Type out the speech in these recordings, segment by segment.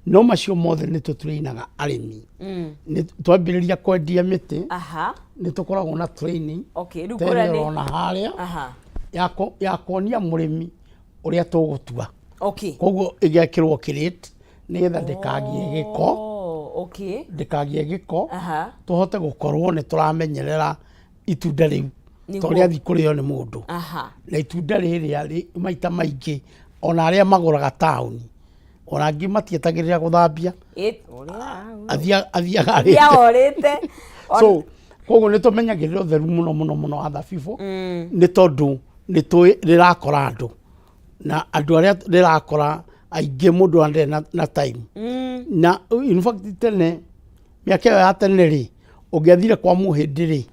No macio mothe nĩ tũtrainaga arĩmi. Nĩ twambĩrĩria kwendia mĩtĩ, nĩ tũkoragwo na training. Okay, rĩu ta ĩrĩa kũrĩa nĩ ũrona harĩa ya kuonia mũrĩmi ũrĩa tũgũtua. Koguo ĩgekĩrwo crate nĩgetha ndĩkagĩe gĩko. Ndĩkagĩe gĩko, tũhote gũkorwo nĩ tũramenyerera itunda rĩu to rĩathiĩ kũrĩo nĩ mũndũ. Na itunda rĩrĩa maita maingĩ ona arĩa magũraga taũni, ona angĩ matietagĩrĩra gũthambia, athiaga arĩte. Athiaga orĩte. So koguo nĩ tũmenyagĩrĩra ũtheru mũno mũno mũno wa thabibũ, nĩ tondũ nĩ tũĩ rĩrakora andũ, na andũ arĩa rĩrakora aingĩ mũndũ ndarĩ na time. Na in fact tene, mĩaka ĩyo ya tene rĩ, ũngĩathire kwa mũhĩndĩ rĩ,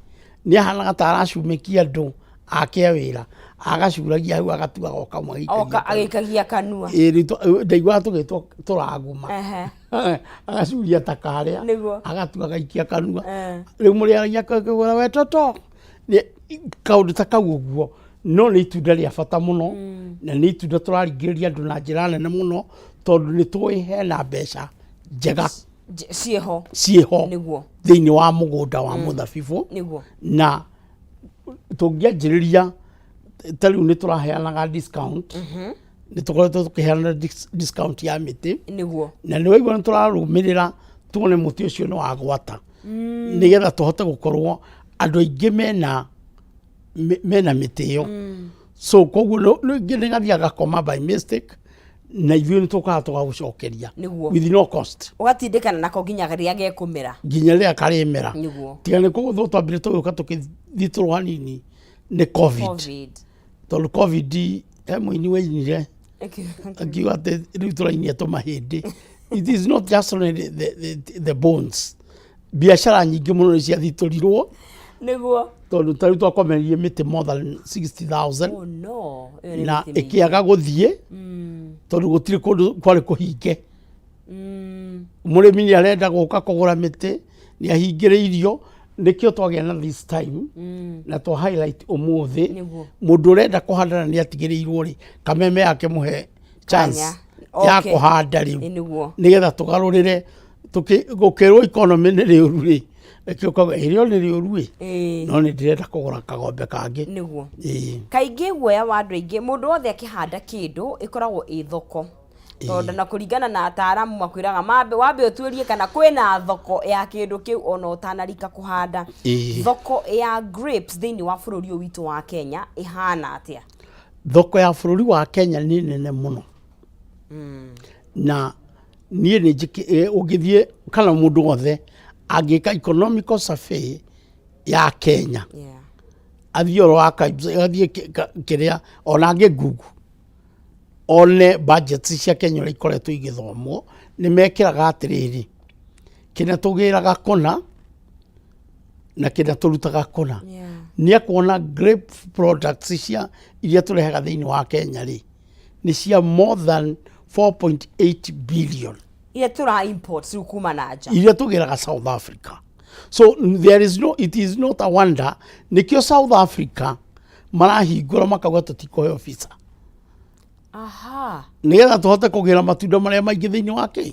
nĩ ahanaga ta aracumĩkia andũ ake a wĩra, agacuragia hau, agatuaga o kamwe agĩikagia oka kanua. Agĩikagia kanua. Ĩĩ, rĩu ndaiguaga tũgĩtwo tũraguma. Agacuria ta karĩa agatua agaikia kanua. Rĩu mũrĩaragia kũgũra we toto kaũndũ ta kau ũguo. No nĩ itunda rĩa bata mũno, na nĩ itunda tũraringĩrĩria andũ na njĩra nene mũno, tondũ nĩ tũĩ hena mbeca njega ciĩho. Ciĩho thĩinĩ wa mũgũnda wa mũthabibũ. Na tũngĩanjĩrĩria ta rĩu nĩ tũraheanaga discount, nĩ tũkoretwo tũkĩheana discount ya mĩtĩ. Na nĩ waigua nĩ tũrarũmĩrĩra tuone mũtĩ ũcio nĩ wagwata, nĩgetha tũhote gũkorwo andũ aingĩ mena mĩtĩ ĩyo. So koguo rĩngĩ nĩ gathiaga gakoma by mistake, na ithuĩ nĩ tũkaga tũgagũcokeria with no cost. Ũgatindĩkana nako nginya rĩrĩa gekũmera. Nginya rĩrĩa karĩmera. Tiga nĩ kũgũthwo twambire tũgĩũka tũkĩthitũrwo hanini nĩ COVID. COVID. Tondũ COVID he mũini wainire akiuga atĩ rĩu tũrainia tũmahĩndĩ. It is not just only the bones, biacara nyingĩ mũno nĩ ciathitũrirwo. Tondũ ta rĩu twakomeririe mĩtĩ more than 60,000. Oh no, ĩyo nĩ Na mĩtĩ mĩingĩ. Ĩkĩaga gũthiĩ tondũ gũtirĩ kũndũ kwarĩ kũhinge. Mũrĩmi nĩ arenda gũka kũgũra mĩtĩ, nĩ ahingĩrĩirio. Nĩkĩo twagĩa na this time na twa highlight ũmũthĩ. Mũndũ ũrenda kũhanda na nĩ atigĩrĩirwo rĩ, kameme yake mũhe chance Kanya. ya kũhanda rĩu, nĩgetha tũgarũrĩre. Gũkĩrwo economy nĩ rĩũru rĩ, reke ũkauga ĩrĩo nĩ rĩũru ĩ, no nĩ ndĩrenda kũgũra kagombe kangĩ. Kaingĩ guoya wa andũ aingĩ, mũndũ wothe akĩhanda kĩndũ, ĩkoragwo ĩ thoko, tondũ na kũringana na ataaramu makwĩraga mambe wambe ũtuĩrie kana kwĩna thoko ya kĩndũ kĩu ona ũtanarika kũhanda. Thoko ya grapes thĩinĩ wa bũrũri ũyũ witũ wa Kenya ĩhana atĩa? Thoko ya bũrũri wa Kenya nĩ nene mũno, na niĩ nĩ ũngĩthiĩ kana mũndũ wothe angĩka economical survey ya Kenya, athiĩ oro archives, athiĩ kĩrĩa ona angĩ Google, one budgets cia Kenya ũrĩa ikoretwo igĩthomwo, nĩ mekĩraga atĩrĩrĩ, kĩrĩa tũgĩraga kũna na kĩrĩa tũrutaga kũna. Nĩ ekuona grape products cia iria tũrehaga thĩinĩ wa Kenya rĩ, nĩ cia more than 4.8 billion. Iria tũra import rĩu kuma na nja. Iria tũgĩraga South Africa. So there is no it is not a wonder nĩkĩo South Africa marahingũra makauga tũtikũheo visa, nĩgetha tũhote kũgĩra matunda marĩa maingĩ thĩinĩ wa kĩ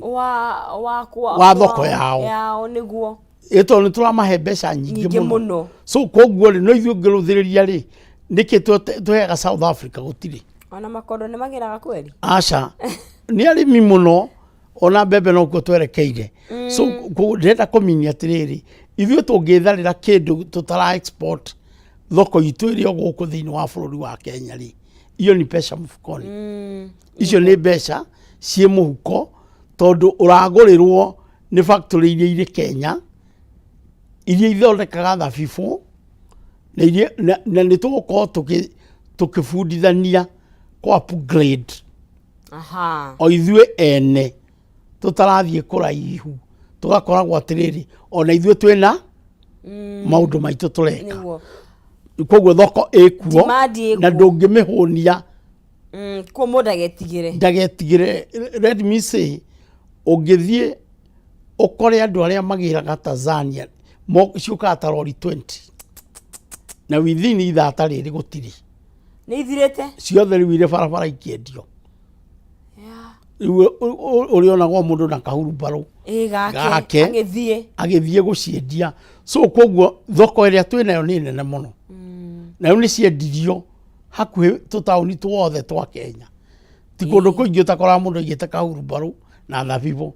wa kwa Wa thoko yao. Yao, nĩguo. Ĩ tondũ nĩ tũramahe mbeca nyingĩ nyingĩ mũno. Mũno. So koguo rĩ, no ithuĩ ũngĩrũthĩrĩria rĩ, nĩkĩ tũheaga South Africa? Gũtirĩ. Ona makondo nĩ magĩraga kweri. Aca, nĩ arĩmi mũno, ona mbembe nokuo twerekeire. So ndĩrenda kũminia atĩrĩrĩ, ithuĩ tũngĩtharĩra kĩndũ tũtara export, thoko itũ ĩrĩ o gũkũ thĩinĩ wa bũrũri wa Kenya rĩ, iyo ni pesa mfukoni. Icio nĩ mbeca ciĩ mũhuko, tondũ ũragũrĩrwo nĩ factory iria irĩ Kenya, iria ithondekaga thabibũ, na iria na nĩ tũgũkorwo tũkĩbundithania kũ upgrade o ithuĩ ene tũtarathiĩ kũraihu, tũgakoragwo atĩrĩrĩ, ona ithuĩ twĩna maũndũ maitũ tũreka. Koguo thoko ĩkuo. Demand ĩkuo. Na ndũngĩmĩhũnia. Kuo mũndũ ndagetigĩre. Ndagetigĩre. Let me say, ũngĩthiĩ ũkore andũ arĩa magĩraga Tanzania, ciũkaga ta rori 20, na within ithaa ta rĩrĩ gũtirĩ. Nĩ ithirĩte. Ciothe rĩu irĩ barabara ikĩendio. Rĩu ũrĩonagwo mũndũ na kahurumbarũ Ĩ gake Gake. agĩthiĩ. Agĩthiĩ gũciendia. So koguo thoko ĩrĩa twĩ nayo nĩ nene mũno, na rĩu nĩ ciendirio hakuhĩ tũtaũni tuothe twa Kenya. Ti kũndũ kũingĩ ũtakoraga mũndũ aigĩte kahurumbarũ na thabibũ.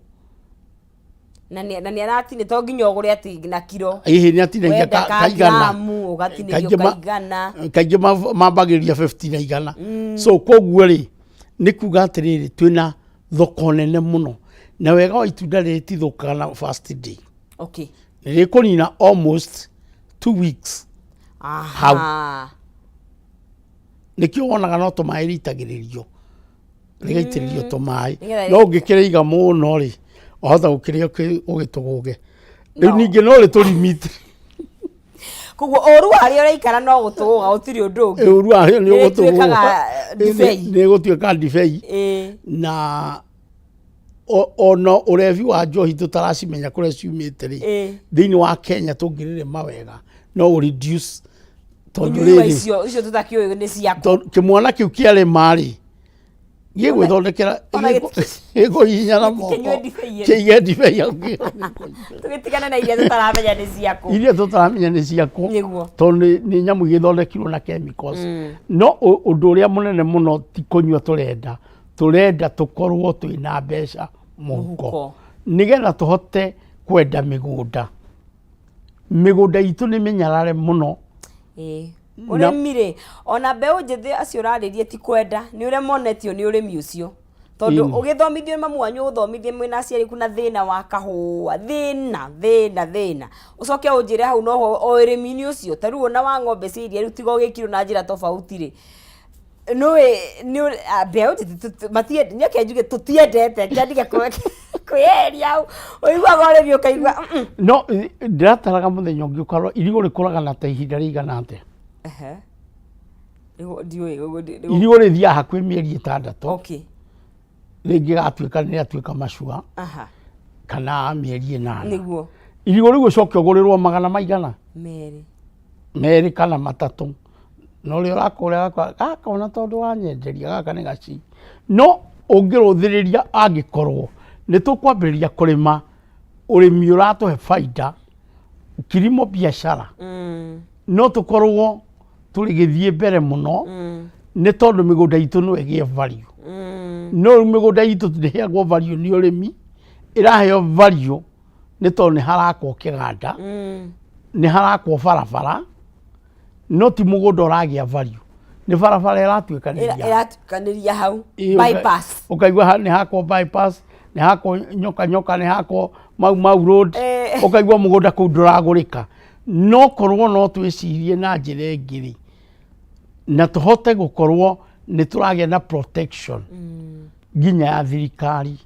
Na nĩ aratinĩ to nginya ũgũre atĩ na kiro. Ĩhĩ, nĩ atinagia Wenda ka kaigana. gramu ũgatinĩrio Kaingĩ kaigana. Kaingĩ mambagĩrĩria 50 na 100. So koguo rĩ, nĩ kuga atĩrĩrĩ, twĩna thoko nene mũno, na wega wa itunda rĩrĩ tithũkaga na first day. Nĩ rĩkũnina almost 2 weeks. Nĩkĩo wonaga no tũmaĩ rĩitagĩrĩrio, rĩgaitĩrĩrio tũmaĩ. Nĩgetha No ũngĩkĩrĩiga mũno rĩ, wahota gũkĩrĩa ũgĩtũgũge rĩu. No. Ningĩ no rĩtũrimite. Koguo ũru warĩo ũraikara no gũtũgũga, gũtirĩ ũndũ ũngĩ. Ũru warĩo nĩ Nĩ ũgũtũgũga. ĩtuĩkaga ndibei. Nĩ ĩgũtuĩka ndibei. Na ona ũrebi wa njohi tũtaracimenya kũrĩa ciumĩte rĩ, thĩinĩ wa Kenya tũngĩrĩrĩma wega no ũ reduce, tondũ Ũnyui wa rĩrĩ, icio tũtakĩũĩ nĩ ciaku. Tondũ kĩmwana kĩu kĩarĩma rĩ, gĩgwĩthondekera Ona gĩkũhihinya na moko. Gĩtikĩnyue ndibei ĩno. Kĩige ndibei hau. Tũgĩtigane na iria tũtaramenya nĩ ciaku. Iria tũtaramenya nĩ ciaku. Tondũ nĩ nyamũ igĩthondekirwo na chemicals. No ũndũ ũrĩa mũnene mũno ti kũnyua tũrenda, tũrenda tũkorwo twĩna mbeca mũhuko, Mũhuko. nĩgetha tũhote kwenda mĩgũnda. Mĩgũnda itũ nĩ mĩnyarare mũno. Ũrĩmi rĩ, ona mbeũ njĩthĩ acio ũrarĩria ti kwenda, nĩ ũrĩa monetio nĩ ũrĩmi ũcio, tondũ ũgĩthomithio nĩ mamu wanyu, ũgũthomithie mwĩna aciari kuna thĩna wa kahũa, thĩna thĩna thĩna, ũcoke ũnjĩre hau noho o ũrĩmi-inĩ ũcio. Ta rĩu ona wa ng'ombe cia iria rĩu tiga ũgĩkirwo na njĩra tofauti rĩ, nĩũĩ nĩ mbeũ njĩthĩ nĩ reke njuge tũtiendete, reke ndige kwĩyeheria hau. Ũiguaga ũrĩmi ũkaigua No ndĩrataraga mũthenya ũngĩ ũkarora irigũ rĩkũraga na ta ihinda rĩigana atĩa. Ehe. Ndiũĩ Irigũ rĩthiaga hakuhĩ mĩeri 6 rĩngĩgatuĩka nĩ rĩatuĩka macua, kana mĩeri 8. Irigũ rĩu ũcoke ũgũrĩrwo magana maigana 2. 2 kana 3, na ũrĩa ũrakũrĩa gaka ona tondũ wanyenderia gaka nĩ gaci. No ũngĩrũthĩrĩria, angĩkorwo nĩ tũkwambĩrĩria kũrĩma ũrĩmi ũratũhe baida, kilimo biashara, no tũkorwo tũrĩgĩthiĩ mbere mũno, nĩ tondũ mĩgũnda itũ no ĩgĩe value. No rĩu mĩgũnda itũ ndĩheagwo value nĩ ũrĩmi, ĩraheo value nĩ tondũ nĩ harakwo kĩganda, nĩ harakwo barabara, no ti mũgũnda ũragĩa value, nĩ barabara ĩratuĩkanĩria. Ĩratuĩkanĩria hau. Ĩĩ, Bypass. Ũkaigua nĩ hakwo bypass, nĩ hakwo nyoka nyoka, nĩ hakwo mau mau road. Ũkaigua mũgũnda kũu ndũragũrĩka. No korwo no twĩcirie na njĩra ĩngĩ rĩ, na tũhote gũkorwo nĩ tũragĩa na protection nginya ya thirikari.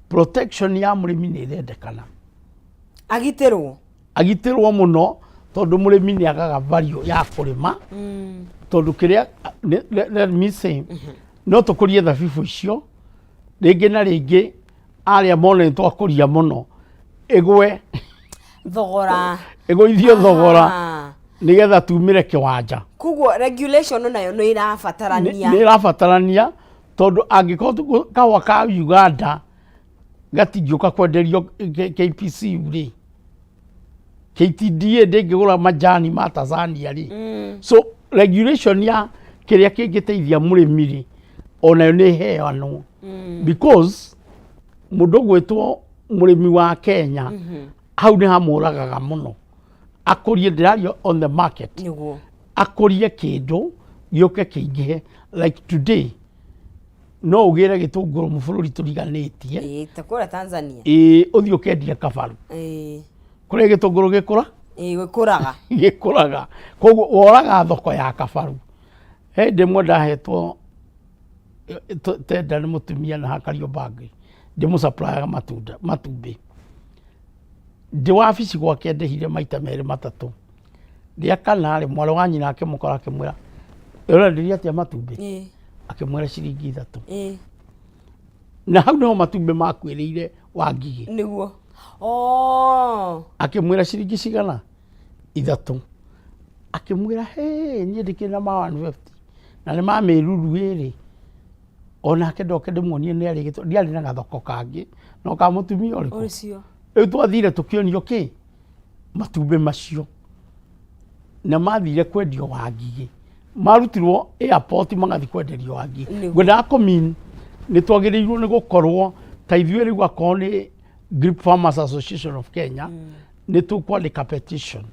Protection ya mũrĩmi nĩ ĩrendekana. Agitĩrwo. Agitĩrwo mũno, tondũ mũrĩmi nĩ agaga value ya kũrĩma, tondũ kĩrĩa let me say, no tũkũrie thabibũ icio rĩngĩ na rĩngĩ, arĩa mone nĩ twakũria mũno, ĩgwe thogora. Ĩgũithio thogora nĩgetha tumĩre kĩwanja. Koguo regulation nayo nĩ ĩrabatarania. Nĩ ĩrabatarania, tondũ angĩkorwo kahũa ka Uganda gatingĩũka kwenderio KPCU rĩ, KTDA ndĩngĩgũra majani ma Tanzania rĩ. So regulation ya kĩrĩa kĩngĩteithia mũrĩmi rĩ, onayo nĩ ĩheanwo, because mũndũ ũgwĩtwo mũrĩmi wa Kenya hau nĩ hamũragaga mũno akũrie, ndĩraria on the market, akũrie kĩndũ gĩũke kĩingĩhe. Like today no ũgĩre gĩtũngũrũ mũbũrũri tũriganĩtie. Ĩĩ, ta kũrĩa Tanzania. Ĩĩ, ũthiĩ ũkendia kabaru kũrĩa gĩtũngũrũ gĩkũra. Ĩĩ, gĩkũraga. Gĩkũraga, koguo woraga thoko ya kabaru. He hĩndĩ ĩmwe ndahetwo tenda nĩ mũtumia na Kariobangi, ndĩmũsupplyaga matunda, matumbĩ. Ndĩ wabici gwake ndĩhire maita 2 3. Rĩa kana rĩ, mwarĩ wa nyina akĩmũkora, akĩmwĩra, "Ũrenderia atĩa matumbĩ?" Akĩmwĩra ciringi 3. Na hau nĩho matumbĩ makuĩrĩire wa ngigĩ. Nĩguo, oh. Akĩmwĩra ciringi cigana? 3. Akĩmwĩra, "Hĩ, niĩ ndĩkĩrĩ na ma 150 na nĩ ma mĩruru ĩrĩ." Onake ndoke ndĩmuonie nĩ arĩgĩtwo, ndiarĩ na gathoko kangĩ no ka mũtumia ũrĩkũ. Ũcio. Rĩu twathire tũkĩonio kĩ matumbĩ macio na mathire kwendio Wangigĩ, marutirwo airport magathiĩ kwenderio Wangigĩ. Ngwendaga kũmean nĩ twagĩrĩirwo nĩ gũkorwo ta ithuĩ rĩu akorwo nĩ Grape Farmers Association of Kenya, nĩ tũkwandĩka petition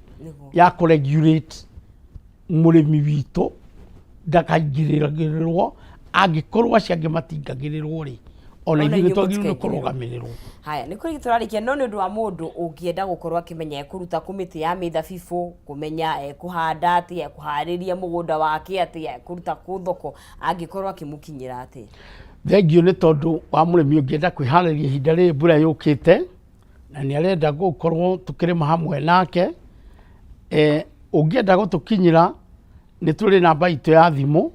ya kũregulate mũrĩmi witũ ndakaingĩrĩrwo, angĩkorwo acio angĩ matingagĩrĩrwo rĩ, ona Ona ithuĩ nĩ ithuĩ twagĩrĩirwo nĩ mũtikaingĩrĩrwo. kũrũgamĩrĩrwo. Haya, nĩ kũrĩ tũrarĩkia, no nĩ ũndũ wa mũndũ ũngĩenda gũkorwo akĩmenya ekũruta kũ mĩtĩ ya mĩthabibũ, kũmenya ekũhanda atĩa, ekũharĩria mũgũnda wake atĩa, ekũruta kũ thoko, angĩkorwo akĩmũkinyĩra atĩa? Thengiũ nĩ tondũ wa mũrĩmi ũngĩenda kwĩharĩria ihinda rĩrĩ mbura yũkĩte na nĩ arenda gũkorwo tũkĩrĩma hamwe nake, ũngĩenda gũtũkinyĩra nĩ tũrĩ namba itũ ya thimũ,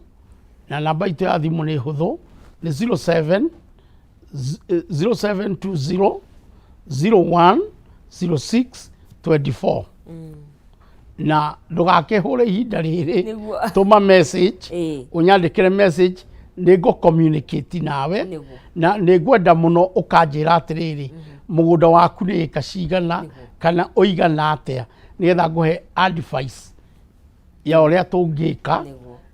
na namba itũ ya thimũ nĩ hũthũ, nĩ 07 0720 01 06 24, na ndũgakĩhũre ihinda rĩrĩ. Tũma message, ũnyandĩkĩre message, nĩ ngũ communicate nawe. Na nĩ ngwenda mũno ũkanjĩra atĩrĩrĩ, mũgũnda waku nĩ ĩka cigana kana ũigana atĩa, nĩgetha ngũhe advice ya ũrĩa tũngĩka,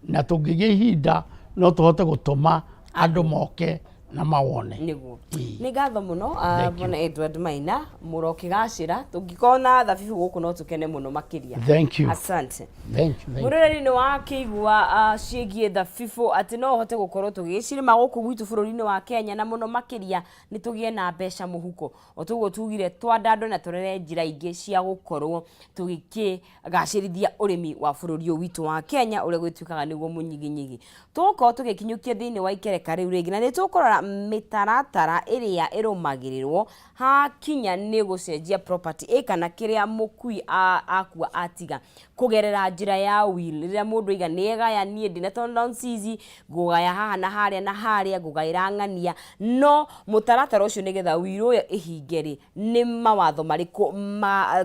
na tũngĩgĩa ihinda no tũhote gũtũma andũ moke na mawone. Nĩ ngatho mũno, Thank you. Bwana Edward Maina, mũrokĩgacĩra. Tũngĩkorwo na thabibũ gũkũ no tũkene mũno makĩria. Thank you. Asante. Thank you, thank you. Mũroreri, nĩ wakĩigua ciĩgiĩ thabibũ atĩ no ũhote gũkorwo tũgĩcirĩma gũkũ gwitũ bũrũri-inĩ wa Kenya, na mũno makĩria nĩ tũgĩe na mbeca mũhuko. O toguo tugire twandandwe na tũrere njĩra ingĩ cia gũkorwo tũgĩkĩgacĩrithia ũrĩmi wa bũrũri ũyũ witũ wa Kenya, ũrĩa gwĩtuĩkaga nĩguo mũnyiginyigi. Tũgũkorwo tũgĩkinyũkia thĩinĩ wa ikereka rĩu rĩngĩ, na nĩ tũkũrora mĩtaratara ĩrĩa ĩrũmagĩrĩrwo hakinya nĩ gũcenjia property ĩ kana kĩrĩa mũkui akua atiga kũgerera njĩra ya will, rĩrĩa mũndũ aiga nĩ egaya, niĩ ndĩna tondũ ngũgaya haha na harĩa na harĩa ngũgaĩra ng'ania, no mũtaratara ũcio nĩgetha will ĩyo ĩhinge rĩ, nĩ mawatho marĩkũ ma